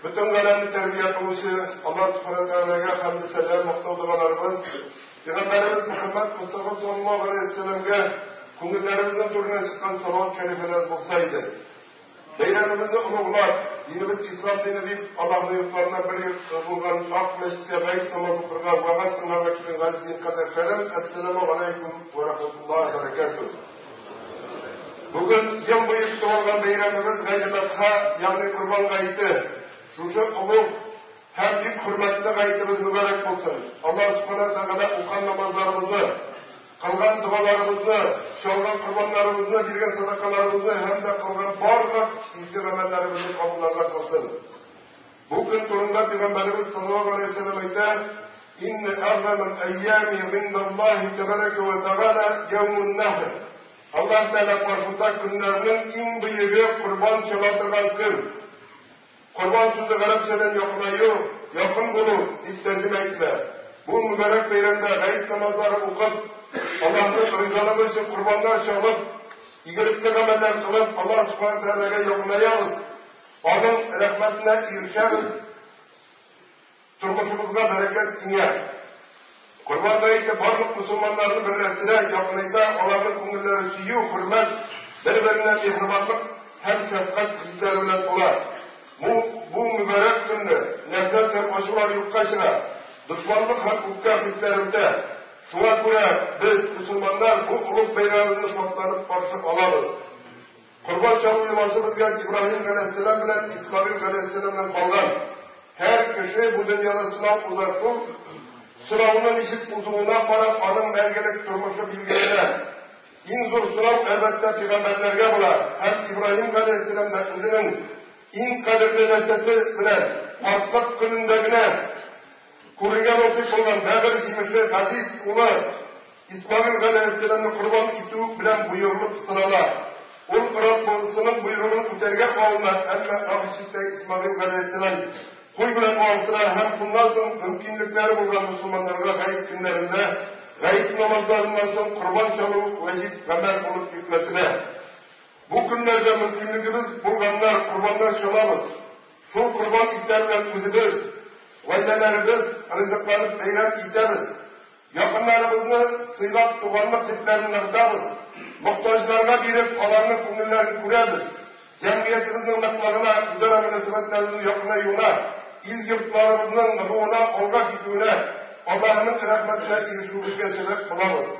Бөтен галәмне тәрбия кылучы Аллаһ Субхана Тәгаләгә хәмде сәлам, мактау догаларыбыз, Пәйгамбәребез Мөхәммәд Мостафа саллаллаһу галәйһи вә сәлләмгә күңелләребезнең түреннән чыккан салават шәрифәләр булса иде. Бәйрәмебезне олуглап, динебез ислам дине дип, Аллаһның йортларыннан бер йорт булган Ак мәчеткә гает намазы укырга, вәгазь тыңларга килгән газиз дин кардәшләрем, әссәламү галәйкүм вә рахматуллаһи вә бәрәкәтүһ. Бүген ел буе көтеп алган бәйрәмебез Гайдел-Адха, ягъни Корбан гаете. Шушы олуг һәм бик хөрмәтле гаетебез мөбарәк булсын. Аллаһ Субхана Тәгалә укыган намазларыбызны, кылган догаларыбызны, чалган корбаннарыбызны, биргән садакаларыбызны һәм дә кылган барлык изге гамәлләребезне кабуллардан кылсын. Бу көн турында Пәйгамбәребез саллаллаһу галәйһи ва сәлләм әйтә, Инна әгъзамал әйями гыйндаллаһи тәбәрәкә вә тәгалә яумун нәхр. Аллаһ Тәгалә каршында көннәрнең иң бөеге корбан чала торган көн. Корбан сүзе гарәпчәдән якынаю, якын булу дип тәрҗемә ителә. Бу мөбарәк бәйрәмдә гает намазлары укып, Аллаһның ризалыгы өчен корбаннар чалып, игелекле гамәлләр кылып, Аллаһ Субхана Тәгаләгә якынаябыз. Аның рәхмәтенә ирешәбез, тормышыбызга бәрәкәт иңә. Корбан гаете барлык мөселманнарны берләштерә, якынайта, аларның күңелләре сөю, хөрмәт, бер-беренә миһербанлык һәм шәфкать хисләре белән тула. Бу, бу мөбарәк көнне нәфрәт һәм ачулар юкка чыга, дошманлык һәм үпкә хисләре бетә. Шуңа күрә без, мөселманнар, бу олуг бәйрәмебезне шатланып каршы алабыз. Корбан чалу йоласы безгә Ибраһим галәйһиссәлам белән Исмәгыйль галәйһиссәламнән калган. Һәр кеше бу дөньяда сынау уза, шул сынауны ничек узуына карап, аның мәңгелек тормышы билгеләнә. Иң зур сынау, әлбәттә, пәйгамбәрләргә була, һәм Ибраһим галәйһиссәлам да үзенең иң кадерле нәрсәсе белән картлык көнендә генә күрергә насыйп булган бәгырь җимеше газиз улы Исмәгыйль галәйһиссәламне корбан итү белән боерылып сынала. Ул Раббысының боерыгын үтәргә алына, әмма ах чиктә Исмәгыйль галәйһиссәлам куй белән алыштыра һәм шуннан соң мөмкинлекләре булган мөселманнарга гает көннәрендә гает намазларыннан соң корбан чалу вәҗиб гамәл булып йөкләтелә. Бу көннәрдә мөмкинлегебез булганнар корбаннар чалабыз. Шул корбан итләр белән үзебез, гаиләләребез ризыкланып бәйрәм итәбез. Якыннарыбызны сыйлап туганлык җепләрен ныгытабыз, мохтаҗларга биреп аларның күңелләрен күрәбез, җәмгыятебезнең ныклыгына, үзара мөнәсәбәтләребезнең якынаюына, ил-йортларыбызның ныгуына, алга китүенә, Аллаһының рәхмәтенә ирешүебезгә сәбәп булабыз.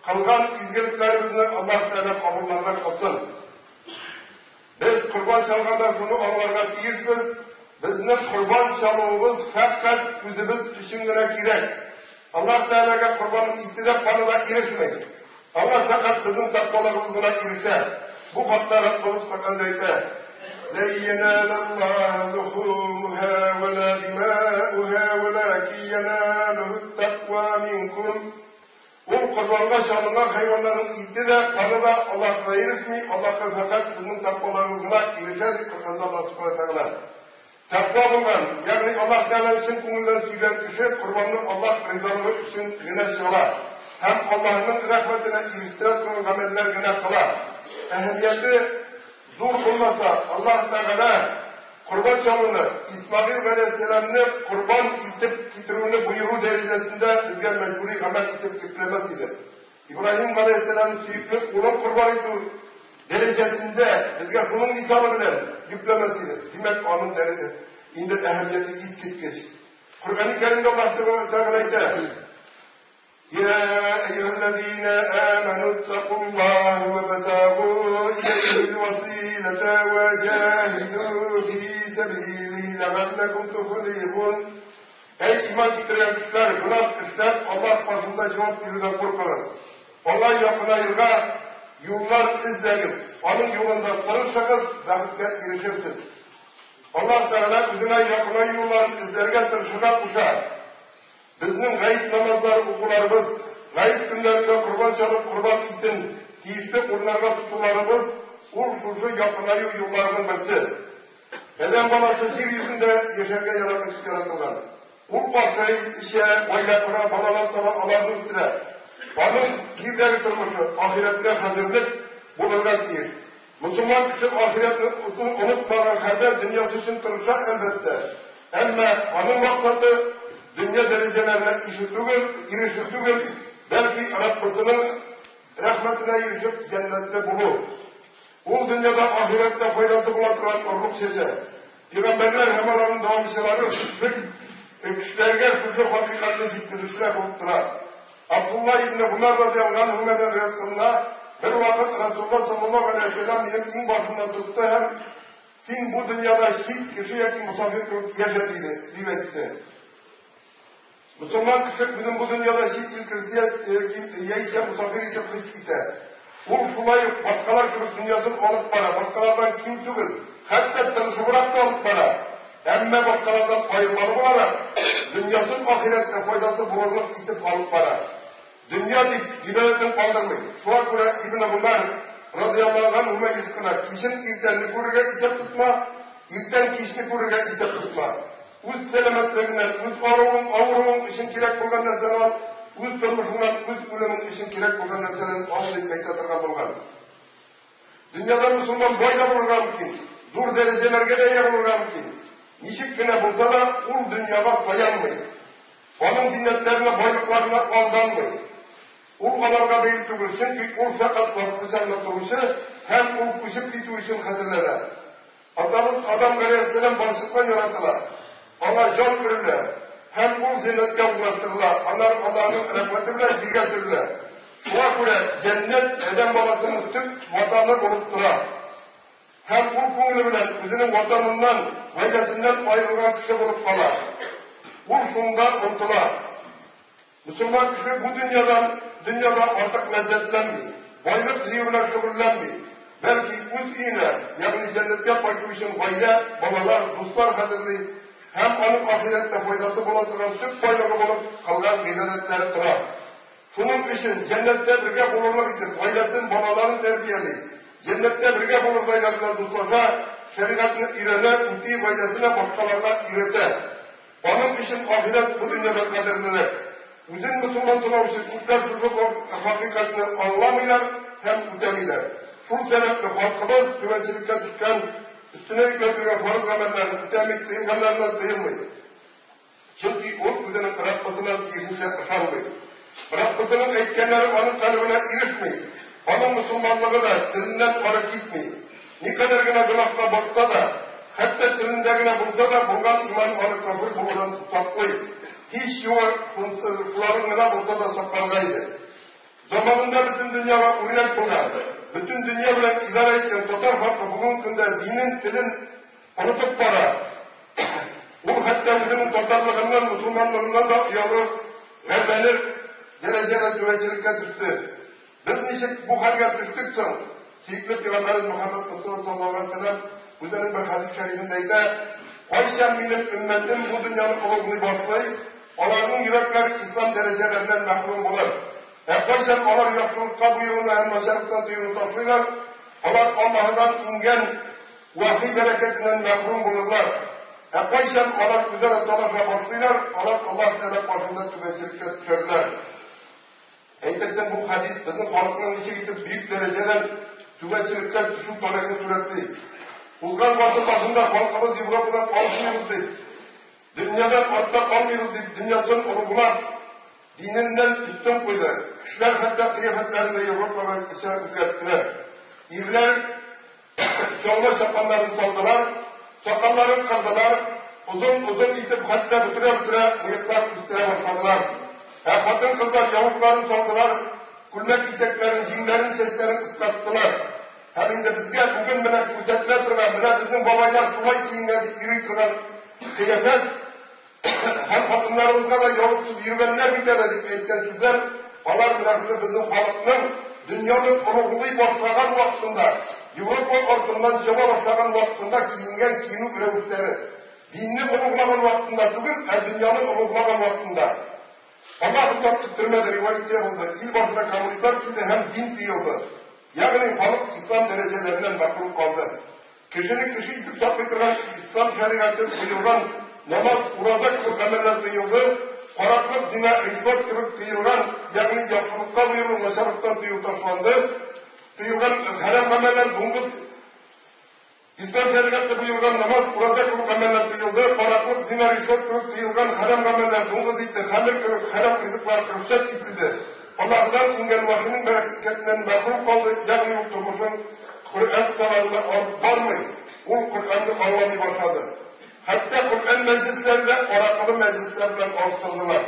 Кылган изгелекләребезне Аллаһ Тәгалә кабуллардан кылсын. Без корбан чалганда шуны аңларга тиешбез, безнең корбан чалуыбыз фәкать үзебез өчен генә кирәк. Аллаһ Тәгаләгә корбанның ите дә, каны да ирешми. Аңа фәкать безнең тәкъвалыгыбыз гына ирешә. Бу хакта Раббыбыз Коръәндә әйтә, Лән йәнәләллаһа лухумуһа вә лә дима'уһа вәләкин йәнәлүһүт тәкъва минкум. Ул корбанга чалынган хайваннарның ите дә, каны да Аллаһка ирешми, Аллаһка фәкать сезнең тәкъваларыгыз гына ирешә, дип Коръәндә Аллаһ Сүбхәнәһү вә Тәгалә. Тәкъва булган, ягъни Аллаһ Тәгаләне чын күңелдән сөйгән кеше корбанны Аллаһ ризалыгы өчен генә чала һәм Аллаһының рәхмәтенә ирештерә торган гамәлләр генә кыла. Әһәмияте зур булмаса, Аллаһ Тәгалә корбан чалуны, Исмәгыйль галәйһиссәламне корбан итеп китерүне боеру дәрәҗәсендә безгә мәҗбүри гамәл итеп йөкләмәс иде. Ибраһим галәйһиссәламнең сөекле улын корбан итү дәрәҗәсендә безгә шуның мисалы белән йөкләмәс иде. Димәк, аның инде әһәмияте искиткеч. Коръәни Кәримдә Аллаһ Тәгалә әйтә, Йә әййүһәлләзинә әмәнү иттәкуллаһ вә бтәгу иләйһил василәтә вә җаһидү фи сәбилиһи ләгалләкүм туфлихун. Әй иман китергән кешеләр, гөнаһ эшләп Аллаһ каршында җавап бирүдән куркыгыз. Аңа якынаерга юллар эзләгез, Аның юлында тырышыгыз, бәхеткә ирешерсез. Аллаһ Тәгалә үзенә якынаю юлларын эзләргә тырышырга куша. Безнең гает намазлары укуларыбыз, гает көннәрендә корбан чалып корбан итен тиешле урыннарга тотуларыбыз ул шушы якынаю юлларының берсе. Адәм баласы җир йөзендә яшәргә яраклы итеп яратылган. Ул ашый, эчә, гаилә кора, балалар таба, аларны үстерә. Аның җирдәге тормышы ахирәткә хәзерлек булырга тиеш. Мосылман кеше ахирәтне онытмаган хәлдә дөньясы өчен тырыша, әлбәттә. Әмма аның максаты дөнья дәрәҗәләренә ишү түгел, ирешү түгел, бәлки Раббысының рәхмәтенә ирешеп, җәннәттә булу. Ул дөньяда ахирәттә файдасы була торган орлык чәчә. Пәйгамбәрләр һәм аларның дәвамчылары шушы кешеләргә шушы хакыйкатьне җиткерүчеләр булып тора. Абдулла ибне Гомәр радиаллаһу анһумадан риваять кылына, Бер вакыт Расулуллаһ саллаллаһу галәйһи вә сәлләм минем иңбашымнан тотты һәм, Син бу дөньяда чит кеше яки мосафир кебек яшә, диде, дип әйтте. Мосылман кеше үзен бу дөньяда чит ил кешесе яисә мосафир итеп хис итә. Ул шулай ук башкалар кебек дөньясын алып бара, башкалардан ким түгел, хәтта тырышыбрак та алып бара. Әмма башкалардан аермалы буларак, дөньясын ахирәттә файдасы булырлык итеп алып бара. Дөнья дип, гыйбадәтен калдырмый. Шуңа күрә Ибн Гомәр, радыяллаһу ганһумә, еш кына, Кичен иртәнне күрергә исәп тотма, иртән кичне күрергә исәп тотма. Үз сәламәтлегеңнән, үз аруың, авыруың өчен кирәк булган нәрсәне ал, үз тормышыңнан, үз үлемең өчен кирәк булган нәрсәне ал, дип әйтә торган булган. Дөньяда мөселман бай да булырга мөмкин, зур дәрәҗәләргә дә ия булырга мөмкин. Ничек кенә булса да, ул дөньяга таянмый. Аның зиннәтләренә, байлыкларына алданмый. Ул аларга бәйле түгел, чөнки ул фәкать вакытлыча гына торучы һәм ул күчеп китү өчен хәзерләнә. Атабыз Адам галәйһиссәлам балчыктан яратыла, аңа җан өрелә һәм ул җәннәткә урнаштырыла, аннары Аллаһының рәхмәте белән җиргә сөрелә. Шуңа күрә җәннәт адәм баласының төп ватаны булып тора. Һәм ул күңеле белән үзенең ватаныннан, гаиләсеннән аерылган кеше булып кала. Ул шунда омтыла. Мөселман кеше бу дөньядан, дөньяда артык ләззәтләнми, байлык җыю белән шөгыльләнми, бәлки үз өенә, ягъни җәннәткә кайту өчен гаилә, балалар, дуслар хәзерли һәм аның ахирәттә файдасы була торган төп байлыгы булып кылган гыйбадәтләре тора. Шуның өчен җәннәттә бергә булырлык итеп гаиләсен, балаларын тәрбияли, җәннәттә бергә булырдайлар белән дуслаша, шәригатьне өйрәнә, үти, гаиләсенә, башкаларга өйрәтә. Аның өчен ахирәт бу дөньяда кадерлерәк. Үзен мөселман санаучы күпләр шушы хакыйкатьне аңламыйлар һәм үтәмиләр. Шул сәбәпле халкыбыз түбәнчелеккә төшкән, өстенә йөкләтелгән фарыз гамәлләрен үтәми, тыелганнарыннан тыелмый. Чөнки ул үзенең Раббысына тиешенчә ышанмый. Раббысының әйткәннәре аның калебенә ирешми, аның мөселманлыгы да теленнән ары китми. Никадәр генә гөнаһка батса да, хәтта телендә генә булса да, булган иман аны кафир булудан саклый. Һич югы, шуларын гына булса да сакларга иде. Заманында бөтен дөньяга үрнәк булган, бөтен дөнья белән идарә иткән татар халкы бүгенге көндә динен, телен онытып бара. Ул хәтта үзенең татарлыгыннан, мөселманлыгыннан да оялыр, гарьләнер дәрәҗәдә түбәнчелеккә төште. Без ничек бу хәлгә төштек соң? Сөекле пәйгамбәребез Мөхәммәд Мостафа саллаллаһу галәйһи ва сәлләм үзенең бер хәдис шәрифендә әйтә, Кайчан минем өммәтем бу дөньяны олуглый башлый, аларның йөрәкләре ислам дәрәҗәләреннән мәхрүм булыр. Ә кайчан алар яхшылыкка боеруны һәм начарлыктан тыюны ташлыйлар, алар Аллаһыдан иңгән Вәхи бәрәкәтеннән мәхрүм булырлар. Ә кайчан алар үзара талаша башлыйлар, алар Аллаһ Тәгалә каршында түбәнчелеккә төшәрләр. Әйтерсең, бу хәдис безнең халыкның ничек итеп бөек дәрәҗәдән түбәнчелеккә төшү тарихын сурәтли. Узган гасыр башында халкыбыз Европадан калышмыйбыз дип, дөньядан артта калмыйбыз дип дөньясын олуглап, диненнән өстен куйды. Кешеләр хәтта кыяфәтләрен дә Европагача үзгәрттеләр. Ирләр Чалма чапаннарын салдылар, сакалларын кырдылар, озын-озын итеп, хәтта бөтерә-бөтерә мыеклар үстерә башладылар. Ә хатын-кызлар яулыкларын салдылар, күлмәк итәкләрен, җиңнәрен, чәчләрен кыскарттылар. Һәм инде безгә бүген менә күрсәтелә торган, менә безнең бабайлар шулай киенгән дип йөри торган кыяфәт, Һәм хатыннарыбызга да ябып йөргәннәр бит әле, дип әйткән сүзләр, алар менә шушы безнең халыкның дөньяны олуглый башлаган вакытында, Европа артыннан чаба башлаган вакытында киенгән киенү рәвешләре. Динне олуглаган вакытында түгел, ә дөньяны олуглаган вакытында. Аллаһ озак көттермәде, революция булды, ил башына коммунистлар килде һәм дин тыелды. Ягъни халык ислам дәрәҗәләреннән мәхрүм калды. Кешене кеше итеп саклый торган ислам шәригате боерган намаз, ураза кебек гамәлләр тыелды, караклык, зина, ришвәт кебек тыелган, ягъни яхшылыкка боеру, начарлыктан тыю ташланды, тыелган хәрам гамәлләр, дуңгыз Ислам шәригатьтә боерган намаз, ураза кебек гамәлләр тыелды, караклык, зина, ришвәт кебек тыелган хәрам гамәлләр, дуңгыз ите, хәмер кебек хәрам ризыклар рөхсәт ителде. Аллаһыдан иңгән вахиның бәрәкәтеннән мәхрүм калды, ягъни ул тормышын Коръән кысаларында алып бармый, ул Коръәнне аңламый башлады. Хәтта Коръән мәҗлесләре дә аракылы мәҗлесләр белән алыштырдылар.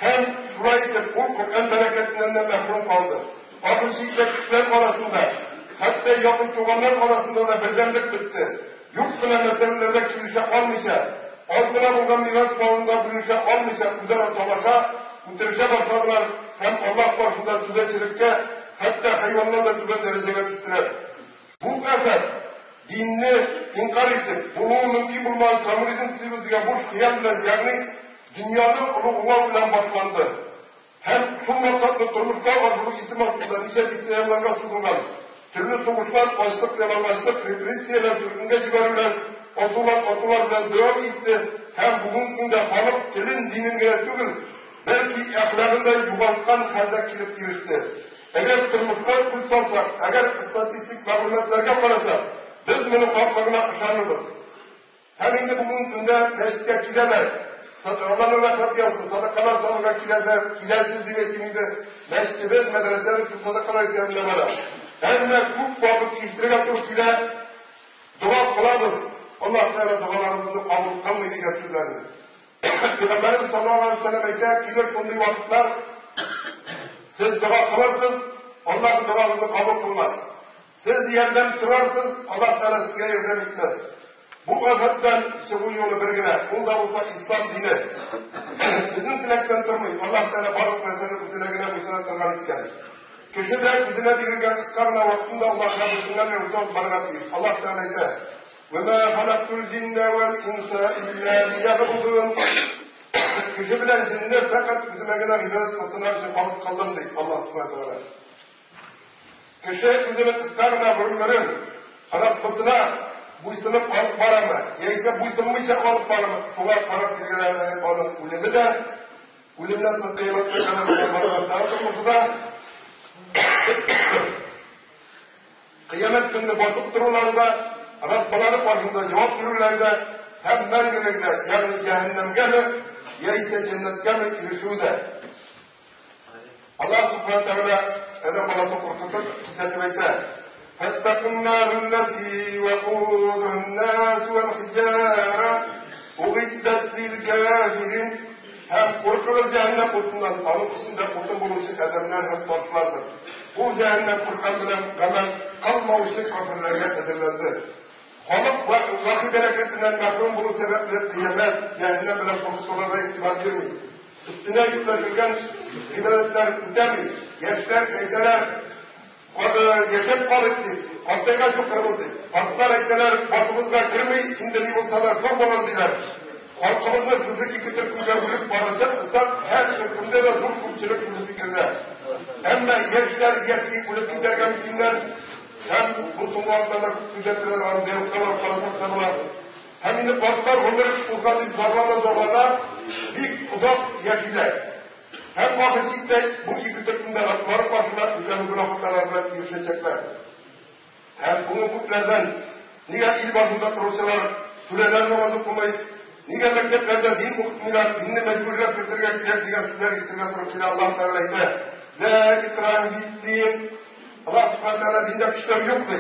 Һәм, шулай итеп, ул Коръән бәрәкәтеннән дә мәхрүм калды. Ахыр чиктә кешеләр арасында, хәтта якын туганнар арасында да бердәмлек бетте. Юк кына мәсьәләләрдә килешә алмыйча, аз гына булган мирас малын да бүлешә алмыйча үзара талаша, үтерешә башладылар һәм Аллаһ каршында түбәнчелеккә, хәтта хайваннан да түбән дәрәҗәгә төштеләр. Бу афәт, динне инкарь итеп, булуы мөмкин булмаган коммунизм төзибез дигән буш хыял белән, ягъни дөньяны олуглау белән башланды. Һәм шул максатны тормышка ашыру исем астында ничә дистә елларга сузылган төрле сугышлар, ачлык, ялангачлык, репрессияләр, сөргенгә җибәрүләр, асулар, атулар белән дәвам итте һәм бүгенге көндә халык телен, динен генә түгел, бәлки әхлагын да югалткан хәлдә килеп иреште. Әгәр тормышка күз салсак, әгәр статистик мәгълүматларга карасак, без моның хаклыгына ышанырбыз. Һәм инде бүгенге көндә мәчеткә киләләр. Алланың рәхмәте яусын, садакалар салырга киләләр, киләсез дип әйтим инде. Мәчетебез, мәдрәсәбез шул садакалар исәбенә бара. Әмма күп вакыт ишетергә туры килә, дога кылабыз, Аллаһ Тәгалә догаларыбызны кабул кылмый дигән сүзләрне. Пәйгамбәребез саллаллаһу алейһи ва сәлләм әйтә, килер шундый вакытлар, сез дога кылырсыз, Аллаһ догагызны кабул кылмас. Сез ярдәм сорарсыз, Аллаһ Тәгалә сезгә ярдәм итмәс. Бу афәттән чыгу юлы бер генә, ул да булса ислам дине. Безнең теләктән тормый, Аллаһ Тәгалә барлык нәрсәне үзенә генә буйсына торган иткән. Кеше дә үзенә бирелгән кыска гына вакытында Аллаһка буйсынган рәвештә алып барырга тиеш. Аллаһ Тәгалә әйтә, Вә мә халәктул җиннә вәл инса илля лиягъбудун. Кеше белән җенне фәкать үземә генә гыйбадәт кылсыннар өчен халык кылдым, ди Аллаһ Субхана Тәгалә. Кеше үзенең кыска гына гомерен Раббысына буйсынып алып барамы, яисә буйсынмыйча алып барамы, шуңа карап билгеләнә аның үлеме дә, үлемнән соң кыямәткә кадәр булган барган тормышы да. Кыямәт көнне басып торулары да, Раббылары каршында җавап бирүләре дә һәм мәңгелек дә, ягъни җәһәннәмгәме, яисә җәннәткәме ирешүе дә. Аллаһ Субхана Тәгалә адәм баласын куркытып, кисәтеп әйтә: "Фәттакун наруллати вакудуһун нас вәл хиҗара угиддәт лил кафирин." Һәм куркыгыз җәһәннәм утыннан, аның эчендә утын булучы адәмнәр һәм ташлардыр. Ул җәһәннәм Коръән белән гамәл кылмаучы кафирләргә әзерләнде. Халык вахи бәрәкәтеннән мәхрүм булу сәбәпле кыямәт, җәһәннәм белән куркытуларга игътибар бирми. Өстенә йөкләтелгән гыйбадәтләрен үтәми. Яшьләр әйтәләр, Яшәп калыйк дип, картайгач укырбыз дип. Картлар әйтәләр, башыбызга керми, инде ни булса да шул булыр, диләр. Халкыбызны шушы ике төркемгә бүлеп карасак, һәр төркемдә дә зур күпчелек шушы фикердә. Әмма яшьләр яшьли үлеп китәргә мөмкиннәр һәм бу соңгы вакытларда күп күзәтелә торган зыяратка барып карасак та була. Һәм инде картлар гомер узган дип зарлана-зарлана бик озак яшиләр. Һәм ахыр чиктә бу ике төркем дә Рабблары каршына үзләренең гөнаһ-хаталары белән ирешәчәкләр. Һәм бүген күпләрдән, Нигә ил башында торучылар түрәләр намаз укымый, нигә мәктәпләрдә дин укытмыйлар, динне мәҗбүриләп кертергә кирәк дигән сүзләр ишетергә туры килә. Аллаһ Тәгалә әйтә, Лә икраһ фид-дин. Аллаһ Субхана Тәгалә диндә көчләү юк ди.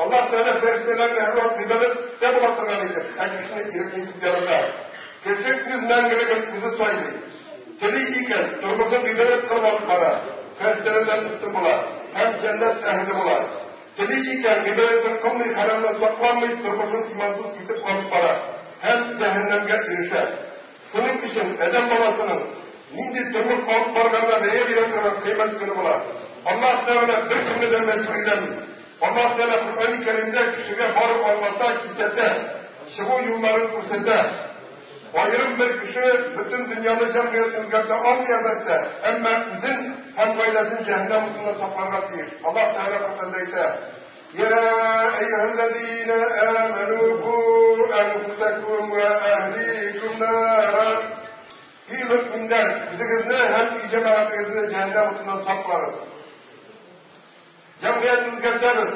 Аллаһ Тәгалә фәрештәләрне һәрвакыт гыйбадәттә була торган итеп, ә кешене ирекле итеп ярата. Кеше үз мәңгелеген үзе сайлый. Тели икән, тормышын гыйбадәт кылып алып бара, фәрештәләрдән өстен була һәм җәннәт әһеле була. Тели икән, гыйбадәтен кылмый, хәрамнан сакланмый, тормышын имансыз итеп алып бара һәм җәһәннәмгә ирешә. Шуның өчен адәм баласының нинди тормыш алып барганына бәя бирә торган кыямәт көне була. Аллаһ Тәгалә беркемне дә мәҗбүриләми. Аллаһ Тәгалә Коръәни Кәримдә кешегә бары аңлата, кисәтә, чыгу юлларын күрсәтә. Аерым бер кеше бөтен дөньяны, җәмгыятьне үзгәртә алмый, әлбәттә, әмма үзен һәм гаиләсен җәһәннәм утыннан сакларга тиеш. Аллаһ Тәгалә Коръәндә әйтә, Йә әййүһәлләзинә әмәнү ку әнфүсәкүм вә әһликүм нара. Ий мөэминнәр, үзегезне һәм өй җәмәгатегезне җәһәннәм утыннан саклагыз. Җәмгыятьне үзгәртәбез.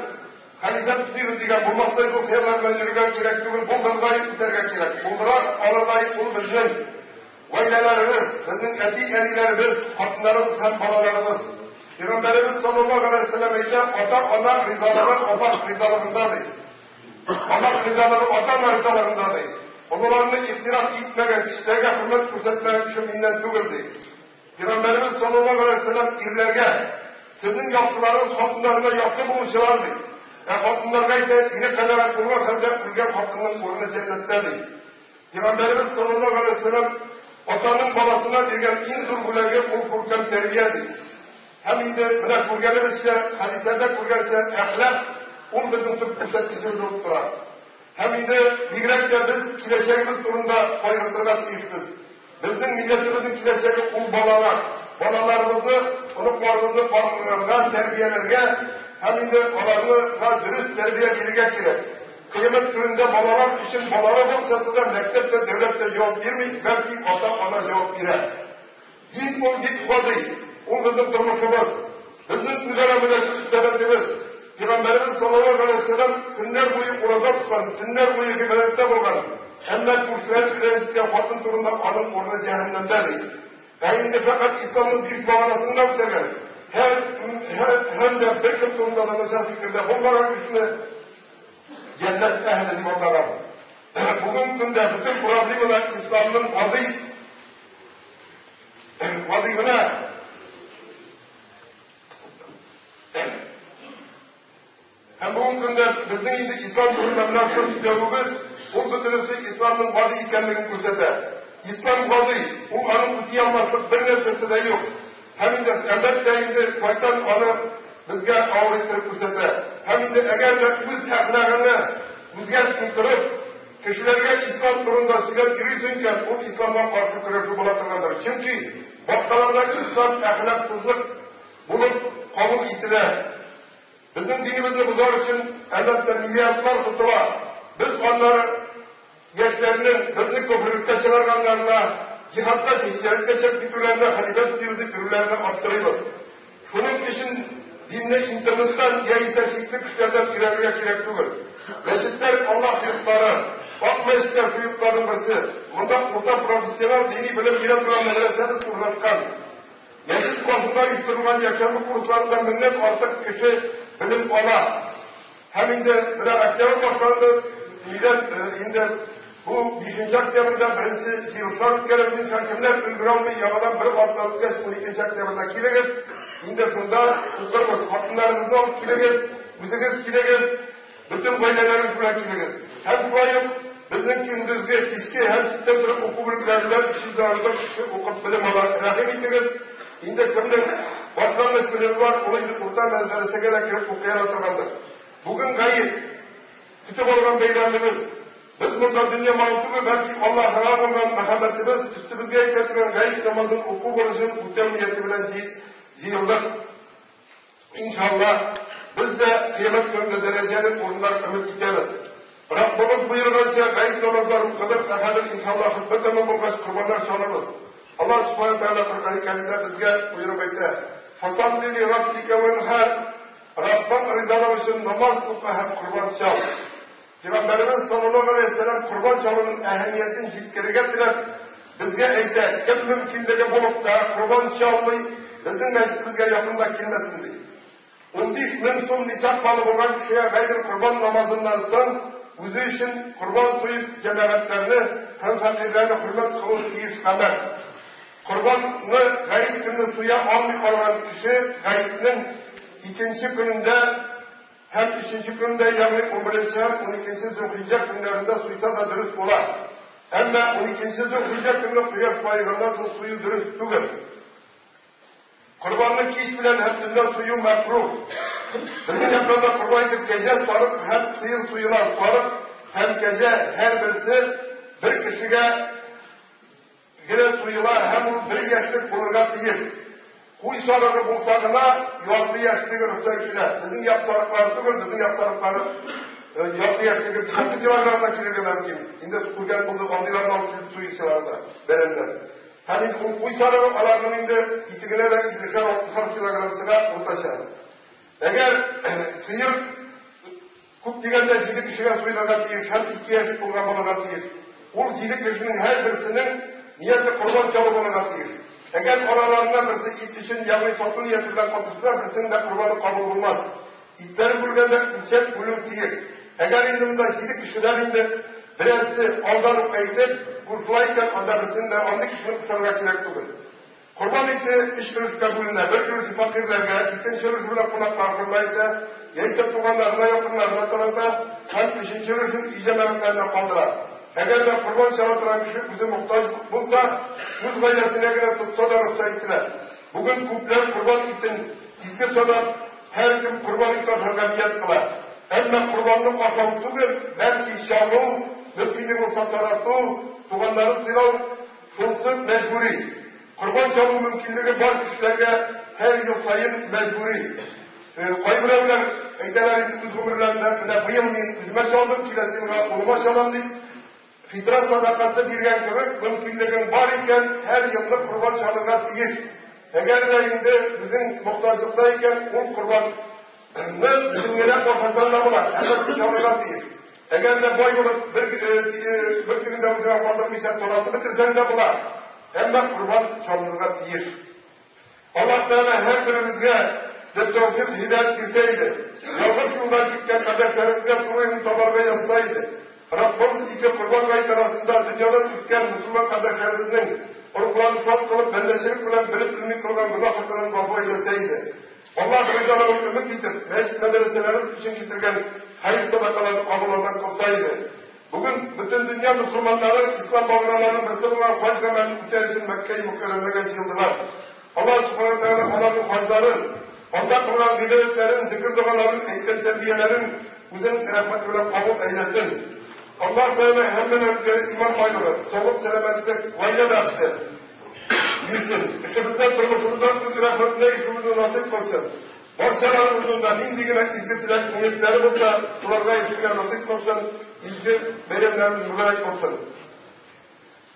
Хәлифә төзибез дигән булмастай зур хыяллар белән йөрергә кирәк түгел, булдырдай үтәргә кирәк. Булдыра алырдай ул безнең гаиләләребез, безнең әти-әниләребез, хатыннарыбыз һәм балаларыбыз. Пәйгамбәребез саллаллаһу галәйһи ва сәлләм әйтә, ата-ана ризалыгы Аллаһ ризалыгында ди. Аллаһ ризалыгы ата-ана ризалыгында ди. Олыларны ихтирам итмәгән, кечеләргә хөрмәт күрсәтмәгән кеше миннән түгел ди. Пәйгамбәребез саллаллаһу галәйһи ва сәлләм ирләргә, Сезнең яхшыларыгыз хатыннарына яхшы булучылар, ди. Ә хатыннарга әйтә, ире канәгать булган хәлдә үлгән хатынның урыны җәннәттә, ди. Пәйгамбәребез саллаллаһу галәйһи ва сәлләм атаның баласына биргән иң зур бүләге ул күркәм тәрбия, ди. Һәм инде менә күргәнебезчә, хәдисләрдә күргәнчә, әхлак ул безнең төп күрсәткечебез булып тора. Һәм инде бигрәк тә без киләчәгебез турында кайгыртырга тиешбез. Безнең милләтебезнең киләчәге ул балалар. Балаларыбызны, оныкларыбызны карарга, тәрбияләргә һәм инде аларны га дөрес тәрбия бирергә кирәк. Кыямәт көнендә балалар өчен балалар бакчасы да, мәктәп тә, дәүләт тә җавап бирми, бәлки ата-ана җавап бирә. Дин ул бик гади, ул безнең тормышыбыз, безнең үзара мөнәсәбәтебез. Пәйгамбәребез саллаллаһу галәйһи ва сәлләм көннәр буе ураза тоткан, төннәр буе гыйбадәттә булган. Әмма күршеләрен рәнҗеткән хатын турында аның урыны җәһәннәмдә ди. Ә инде фәкать исламның биш баганасын гына үтәгән, һәр, һәр, һәм дә беркем турында да начар фикердә булмаган кешене җәннәт әһеле дип атаган. Бүгенге көндә бөтен проблемалар исламның гади гади генә Һәм бүгенге көндә безнең инде ислам турында менә шул сөйләвебез, ул бөтенесе исламның гади икәнлеген күрсәтә. Ислам гади, ул аның үти алмаслык бер нәрсәсе дә юк. Һәм инде, әлбәттә инде, шайтан аны безгә авыр иттереп күрсәтә. Һәм инде әгәр дә үз әхлагыңны үзгәртми торып, кешеләргә ислам турында сөйләп йөрисең икән, ул исламга каршы көрәшү була торгандыр. Чөнки башкаларда ислам әхлаксызлык булып кабул ителә. Безнең динебезне бозар өчен, әлбәттә, миллиардлар тотыла. Без аннары яшьләрнең безне көферлеккә чыгарганнарына, җиһадка, һиҗрәткә чыгып китүләренә, хәлифә төзибез дип йөрүләренә аптырыйбыз. Шуның өчен динне интернеттан яисә шикле кешеләрдән өйрәнергә кирәк түгел. Мәчетләр, Аллаһ йортлары. Ак мәчетләр шул йортларның берсе. Монда урта профессионал дини белем бирә торган мәдрәсәбез урнашкан. Мәчет каршында оештырылган якшәмбе курсларында меңнән артык кеше белем ала. Һәм инде менә октябрь башланды, нидән инде бу бишенче октябрьдә беренче җыелышлар үткәрәбез иншалла. Кемнәр өлгерә алмый, яңадан бер атна үткәч, 12 октябрьдә килегез. Инде шунда укырбыз. Хатыннарыгызны алып килегез, үзегез килегез. Бөтен гаиләләрегез белән килегез. Һәм шулай ук безнең көндезге, кичке һәм читтән торып уку бүлекләрендә 300 дән артык кеше укып белем ала. Рәхим итегез, инде кемнең башлангыч белеме бар, ул инде урта мәдрәсәгә дә кереп укый ала торгандыр. Бүген гает, көтеп алган бәйрәмебез. Без монда дөнья малын түгел, бәлки Аллаһыга булган мәхәббәтебез, өстебезгә йөкләтелгән гает намазын уку бурычын үтәү нияте белән җыелдык. Иншалла, без дә кыямәт көнендә дәрәҗәле урыннар өмет итәбез. Раббыбыз боерганча, гает намазлары укыдык, ә хәзер, иншалла, хөтбә тәмам булгач, корбаннар чалырбыз. Аллаһ Сүбхәнәһү вә Тәгалә Коръәни Кәримдә безгә боерып әйтә, Фасалли ли раббика ванхар, Раббың ризалыгы өчен намаз укы һәм корбан чал. Пәйгамбәребез саллаллаһу галәйһи вә сәлләм корбан чалуның әһәмиятен җиткерергә теләп, безгә әйтә, кем мөмкинлеге булып та корбан чалмый, безнең мәчетебезгә якын да килмәсен, ди. 15 мең сум нисаб малы булган кешегә гайдел корбан намазыннан соң үзе өчен корбан суеп җәмәгатьләрне һәм фәкыйрьләрне хөрмәт кылу тиеш гамәл. Корбанны гает көнне суя алмый калган кеше гаетнең икенче көнендә Һәм өченче көндә, ягъни унберенче һәм уникенче зөлхиҗҗә көннәрендә суйса да дөрес була. Әмма уникенче зөлхиҗҗә көнне кояш баеганнан соң сую дөрес түгел. Корбанны кич белән һәм төнлә сую мәкруһ. Безнең якларда корбан итеп кәҗә, сарык һәм сыер суела. Сарык һәм кәҗә һәрберсе бер кешегә Генә суела һәм ул бер яшьлек булырга тиеш. Куй сарыгы булса гына ярты яшьлеге рөхсәт ителә. Безнең як сарыклары түгел, безнең як сарыклары ярты яшьлеге 5 килограммга килергә дә мөмкин. Инде күргән булдык, андыйларны алып килеп суючылар да, бәрәннәр. Һәм инде ул куй сарыгы аларның инде ите генә дә 50-60 килограмм чыга уртача. Әгәр сыер кешегә суелырга тиеш һәм 2 яшь тулган булырга тиеш. Ул 7 кешенең һәрберсенең нияте корбан чалу булырга тиеш. Әгәр араларыннан берсе ит өчен, ягъни сату нияте белән катышса, берсенең дә корбаны кабул булмас. Итләрен бүлгәндә үлчәп бүлү тиеш. Әгәр инде монда 7 кешедән инде берәрсе алдан ук әйтеп, бу шулай икән, анда берсен дә андый кешене кушарга кирәк түгел. Корбан ите 3 өлешкә бүленә. Бер өлеше фәкыйрьләргә, икенче өлеше белән кунаклар хөрмәт итә, яисә туганнарына, якыннарына тарата, һәм өченче өлешен өй җәмәгатьләренә калдыра. Әгәр дә корбан чала торган кеше үзе мохтаҗ булса, үз гаиләсенә генә тотса да рөхсәт ителә. Бүген күпләр корбан итен изге санап, һәркем корбан ите ашарга ният кыла. Әмма корбанны ашау түгел, бәлки чалу, мөмкинлек булса тарату, туганнарын сыйлау шунсы мәҗбүри. Корбан чалу мөмкинлеге бар кешеләргә һәр ел саен мәҗбүри. Кайберәүләр әйтәләр инде үз гомерләрендә, менә быел мин үземә чалдым, киләсе елга улыма чалам дип, фитра садакасы биргән кебек мөмкинлегең бар икән, һәр елны корбан чалырга тиеш. Әгәр дә инде үзең мохтаҗлыкта икән, ул корбанны үзең генә ашасаң да була, әмма чалырга тиеш. Әгәр дә бай булып бер көнне дә үзеңә калдырмыйча таратып бетерсәң дә була, әмма корбан чалынырга тиеш. Аллаһ Тәгалә һәр беребезгә дә тәүфыйк, һидаят бирсә иде. Ялгыш юлдан киткән кардәшләребезгә туры юлны табарга язса иде. Раббыбыз ике корбан гаете арасында дөньядан үткән мөселман кардәшләребезнең рухларын шат кылып, бәндәчелек белән белеп белми кылган гөнаһ хаталарын гафу әйләсә иде. Аллаһ ризалыгын өмет итеп, мәчет мәдрәсәләребез өчен китергән хәер садакаларны кабуллардан кылса иде. Бүген бөтен дөнья мөселманнары ислам баганаларының берсе булган хаҗ гамәлен үтәр өчен Мәккә мөхтәрәмәгә җыелдылар. Аллаһ субхана тәгалә аларның хаҗларын, анда кылган гыйбадәтләрен, зикр догаларын, әйткән тәрбияләрен үзенең рәхмәте белән кабул әйләсен. Аллаһ Тәгалә һәммәләребезгә иман байлыгы, саулык, сәламәтлек, гаилә бәхете бирсен. Эшебездә, тормышыбызда үз рәхмәтенә ирешүебезне насыйп кылсын. Барчаларыбызның да нинди генә изге теләк ниятләре булса, шуларга ирешергә насыйп кылсын. Изге бәйрәмнәребез мөбарәк булсын.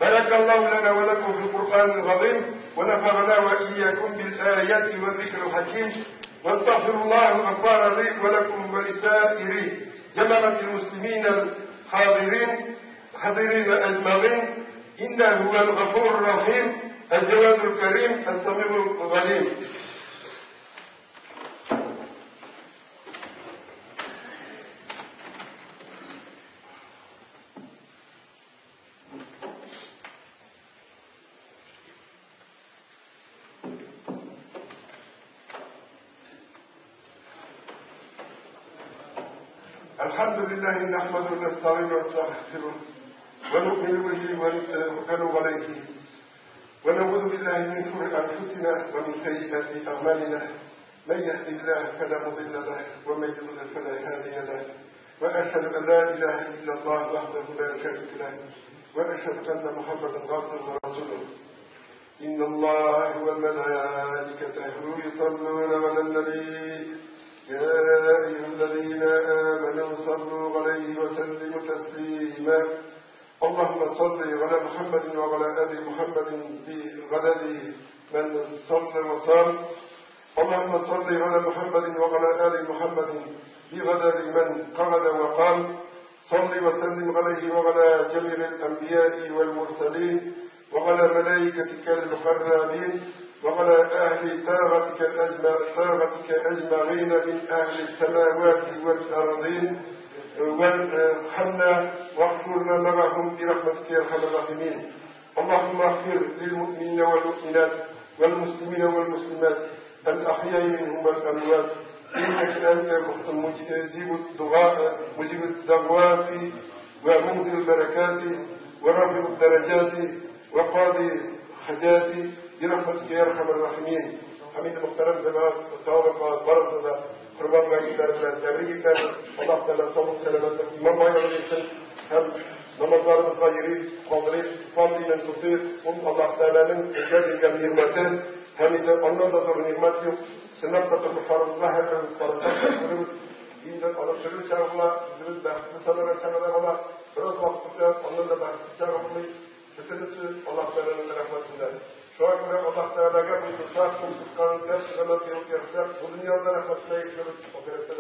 Баракаллаһу лана ва лакум фил Куръанил газим ва нафa'ана ва iyyakum bil ayati ва zikril hakim. Вастагфируллаһа al-ghaffara li ва лакум ва лисаири jama'atil muslimin al-hadirin hadirin ajma'in. Иннаһу хувал ghafurur rahim, al-jawadul karim, as-sami'ul ghalim. الحمد لله نحمده ونستعينه ونستغفره ونؤمن به ونتوكل عليه ونعوذ بالله من شرور أنفسنا ومن سيئات أعمالنا. من يهده الله فلا مضل له ومن يضلل فلا هادي له، وأشهد أن لا إله إلا الله وحده لا شريك له، وأشهد أن محمدا عبده ورسوله. إن الله وملائكته يصلون على النبي يا أيها الذين آمنوا صلوا عليه وسلموا تسليما. اللهم صل على محمد وعلى آل محمد بعدد من صلى وصام. اللهم صل على محمد وعلى آل محمد بعدد من قعد وقام. صل وسلم عليه وعلى جميع الأنبياء والمرسلين وعلى ملائكتك المقربين وعلى أهل طاعتك أجمعين من أهل السماوات والأرضين، وارحمنا واغفرنا معهم برحمتك يا أرحم الراحمين. اللهم اغفر للمؤمنين والمؤمنات والمسلمين والمسلمات الأحياء منهم والأموات، إنك أنت مجيب الدعاء، مجيب الدعوات ومنزل البركات ورافع الدرجات وقاضي حاجات برحمتك يا أرحم الراحمين. Хәмид мөхтәрәм җәмәгать, барыбызны да Корбан гаетләре белән тәбрик итәбез. Аллаһ Тәгалә саулык, сәламәтлек, иман байлыгы бирсен һәм намазларыбызга йөрик, калдырыйк, ислам динен тотыйк. Ул Аллаһ Тәгаләнең безгә биргән нигъмәте һәм инде аннан да зур нигъмәт юк. Чынлап та тормышларыбызга һәрберебез карасак та күрербез. Инде аны төрле чагы була, үзебез бәхетле санаган чагы да була. Бераз вакыт үтә, аннан да бәхетсез чагы булмый. Бөтенесе Аллаһ Тәгаләнең рәхмәтендә. Шуңа күрә Аллаһ Тәгаләгә буйсынсак, ул кушкан үтәп, гамәл кылып йөрсәк, бу дөньяда рәхмәтенә ирешербез, ахирәттә дә